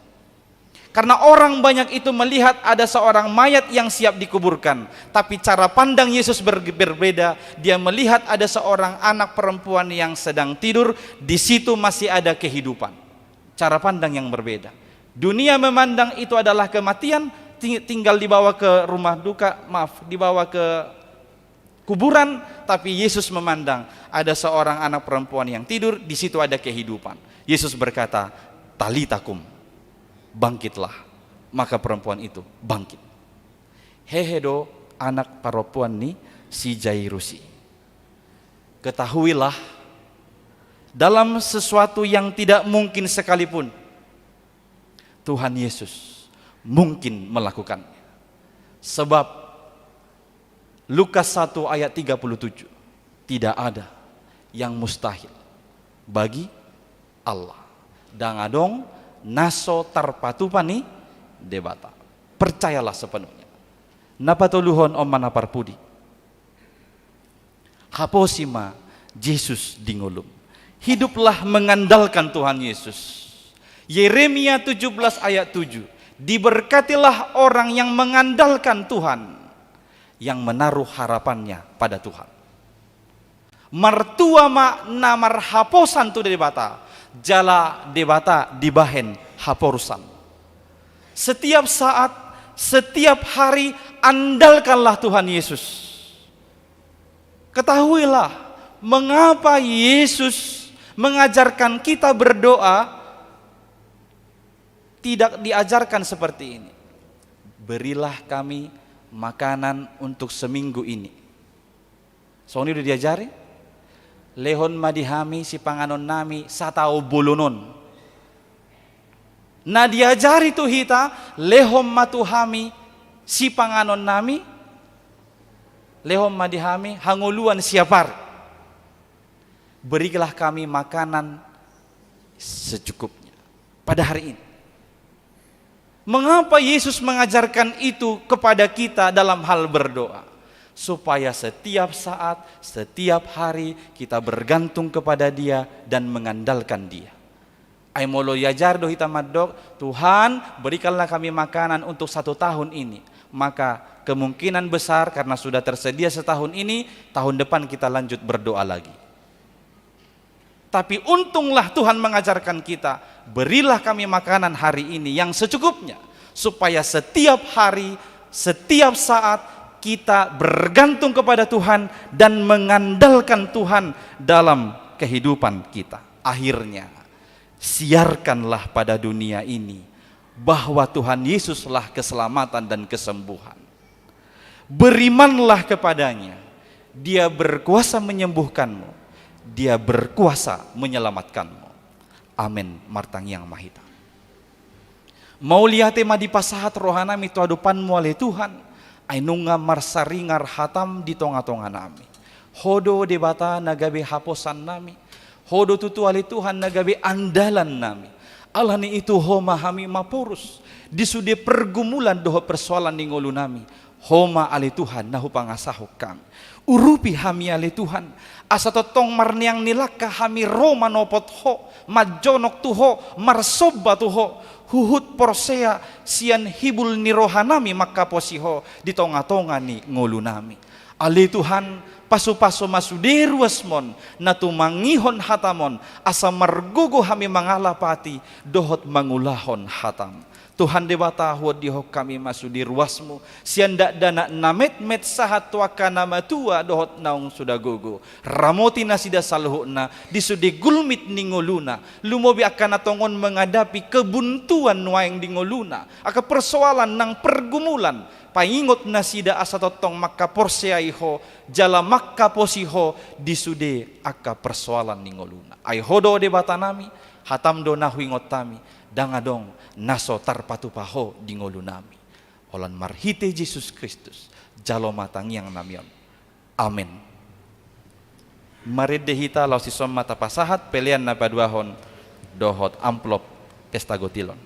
Karena orang banyak itu melihat ada seorang mayat yang siap dikuburkan, tapi cara pandang Yesus ber-, berbeda. Dia melihat ada seorang anak perempuan yang sedang tidur, di situ masih ada kehidupan. Cara pandang yang berbeda. Dunia memandang itu adalah kematian, ting-, tinggal dibawa ke rumah duka, maaf, dibawa ke kuburan, tapi Yesus memandang ada seorang anak perempuan yang tidur, di situ ada kehidupan. Yesus berkata, "Talita kum, bangkitlah." Maka perempuan itu bangkit. Hehe do anak parompuan ni si Jairus i. Ketahuilah, dalam sesuatu yang tidak mungkin sekalipun, Tuhan Yesus mungkin melakukannya. Sebab Lukas satu ayat tiga puluh tujuh, "Tidak ada yang mustahil bagi Allah." Ndang adong na so tarpatupa ni Debata. Percayalah sepenuhnya. Na patoluhon, on ma na parpudi. Haposi ma Jesus di ngolum. Hiduplah mengandalkan Tuhan Yesus. Yeremia tujuh belas ayat tujuh, "Diberkatilah orang yang mengandalkan Tuhan, yang menaruh harapannya pada Tuhan." Martua ma na marhaposan tu Debata, jala Debata dibahen haporusan. Setiap saat, setiap hari, andalkanlah Tuhan Yesus. Ketahuilah, mengapa Yesus mengajarkan kita berdoa tidak diajarkan seperti ini, "Berilah kami makanan untuk seminggu ini." Songon i do diajari? "Lehon ma di hami sipanganon nami sataon bolon on." Na diajari tu hita, "Lehon ma tu hami sipanganon nami, lehon ma di hami hangoluan siap ari. Berilah kami makanan secukupnya pada hari ini. Mengapa Yesus mengajarkan itu kepada kita dalam hal berdoa? Supaya setiap saat, setiap hari kita bergantung kepada Dia dan mengandalkan Dia. Ai molo diajar do hita mandok, "Tuhan, berikanlah kami makanan untuk satu tahun ini," maka kemungkinan besar karena sudah tersedia setahun ini, tahun depan kita lanjut berdoa lagi. Tapi untunglah Tuhan mengajarkan kita, "Berilah kami makanan hari ini yang secukupnya," supaya setiap hari, setiap saat kita bergantung kepada Tuhan dan mengandalkan Tuhan dalam kehidupan kita. Akhirnya, siarkanlah pada dunia ini bahwa Tuhan Yesuslah keselamatan dan kesembuhan. Berimanlah kepada-Nya. Dia berkuasa menyembuhkanmu. Dia berkuasa menyelamatkanmu. Amen. Martangiang ma hita. Mauliate ma dipasahat rohanami tu adopanmu, ale Tuhan, ai nunga marsaringar hataM di tongatonganami. Ho do Debata na gabe haposannami. Ho do tutu, ale Tuhan, na gabe andalannami. Alani i tu Ho ma hami maporus di sude pergumulan dohot persoalan ni ngolunami. Ho ma, ale Tuhan, na hupangasahon hami. Urupi hami, ale Tuhan, asa tongtong marneang ni langka hami ro manopot Ho, manjonok tu Ho, marsomba tu Ho, huhut porsea sian hibul ni rohanami mangkaposi Ho di tongatonga ni ngolunami. Ale Tuhan, pasupasu ma sude ruasmon na tumangihon hataMon, asa margogo hami mangalapati dohot mangulahon hataM. Tuhan Debata, huondihon hami ma sude ruasMu, sian dakdanak na metmet sahat tu angka na matua dohot naung suda gogo. Ramoti nasida saluhutna di sude gulmit ni ngoluna, lumobi angka na tongon mangadapi kebuntuan nuaeng di ngoluna, angka persoalan nang pergumulan. Paingot nasida asa tongtong mangkaporseai Ho jala mangkaposi Ho di sude angka persoalan ni ngoluna. Ai Ho do Debatanami, hataM do na huingot hami, ndang adong na so tarpatupa Ho di ngolunami. Holan marhite Jesus Kristus jalo ma tangiangnami on. Amen. Marende hita laos dison ma tapasahat pelean na paduahon dohot amplop Pesta Gotil on.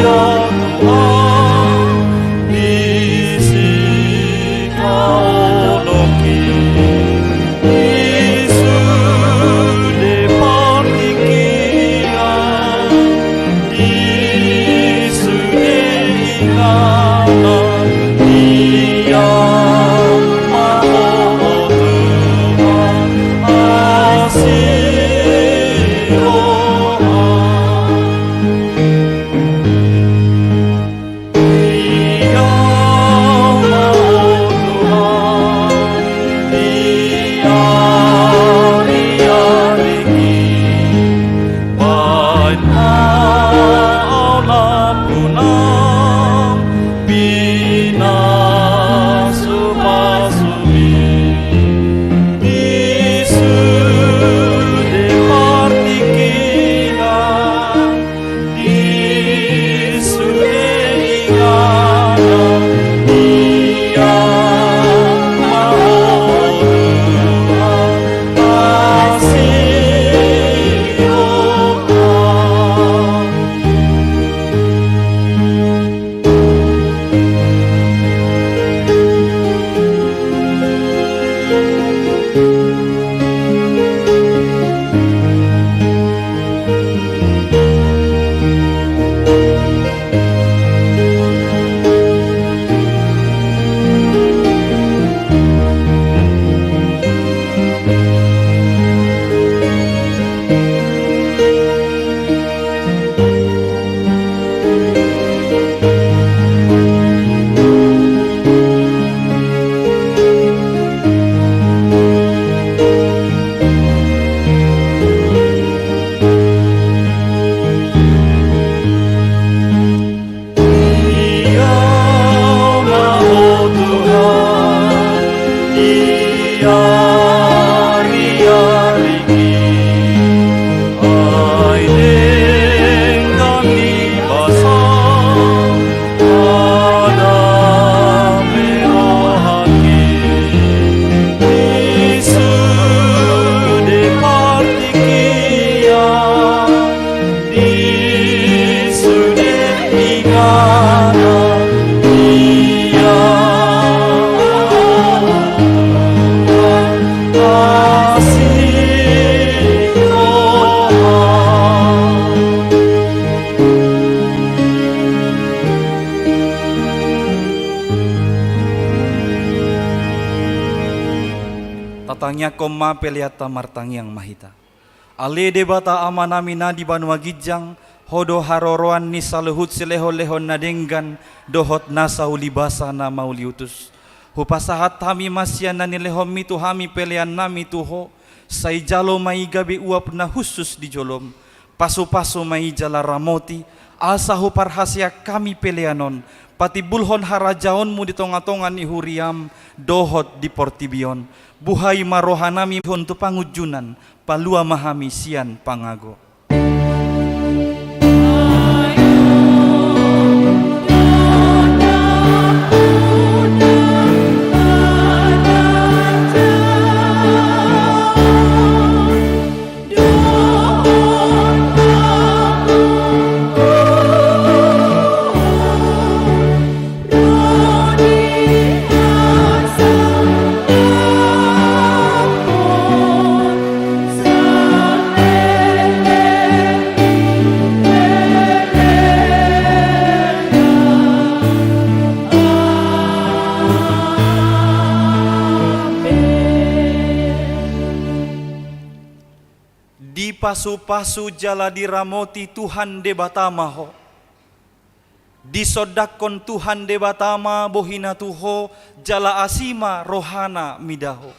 Tuhan, di sikaonoki, di sude partingkian, di sude inganan, Dia ma ho Tuhan, asi roha. Tatangiangkon ma peleanta, martangiang ma hita. Ale Debata Amanami na di banua ginjang, Ho do haroroan ni saluhut silehonlehon na denggan dohot nasa ulibasa na mauliutus. Hupasahat hami ma sian na nilehonMi tu hami peleannami tu Ho, sai jalo ma i gabe uap na hushus di joloM. Pasupasu ma i jala ramoti, asa huparhaseang hami pelean on patimbulhon harajaonMu di tongatonga ni huriaM dohot di portibi on. Buhai ma rohanami on tu pangunjunan, palua ma hami sian pangago. Dipasupasu jala diramoti Tuhan Debata ma ho. Disondangkon Tuhan Debata ma bohiNa tu ho, jala asi ma rohaNa mida ho.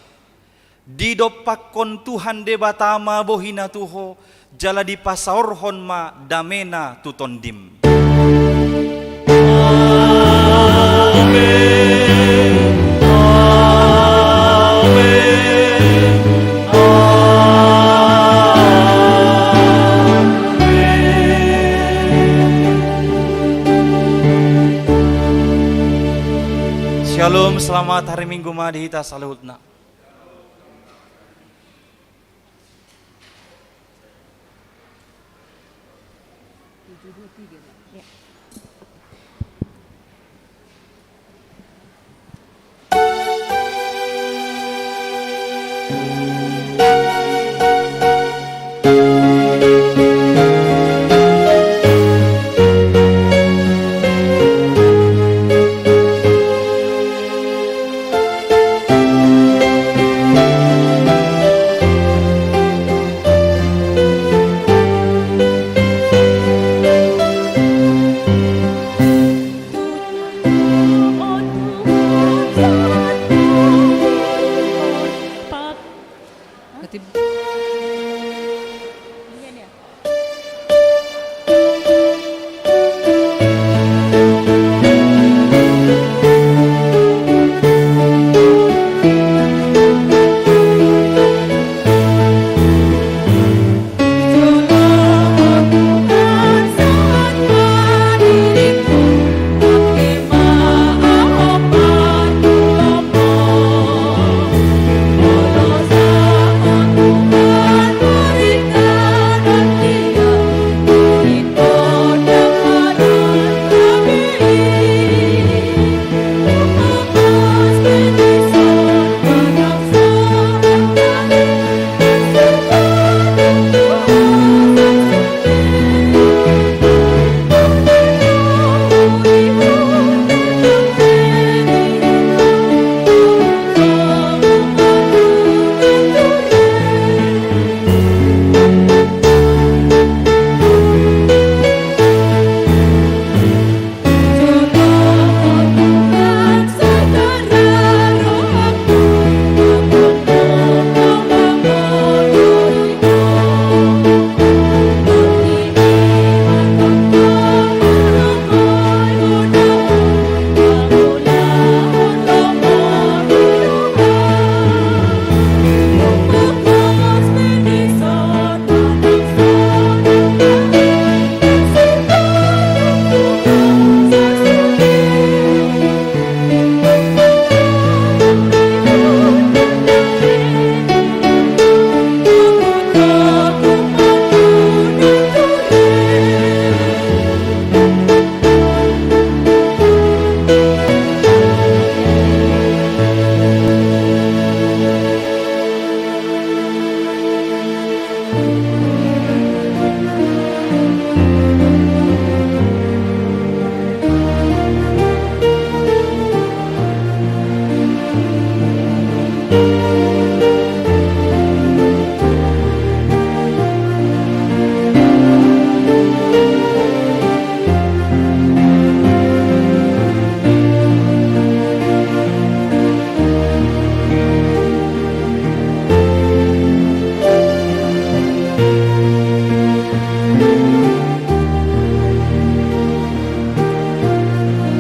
Didompakkon Tuhan Debata ma bohiNa tu ho, jala dipasaorhon ma dameNa tu tondim. Amen. Amen. Amen. Shalom, selamat hari Minggu ma di hita saluhutna.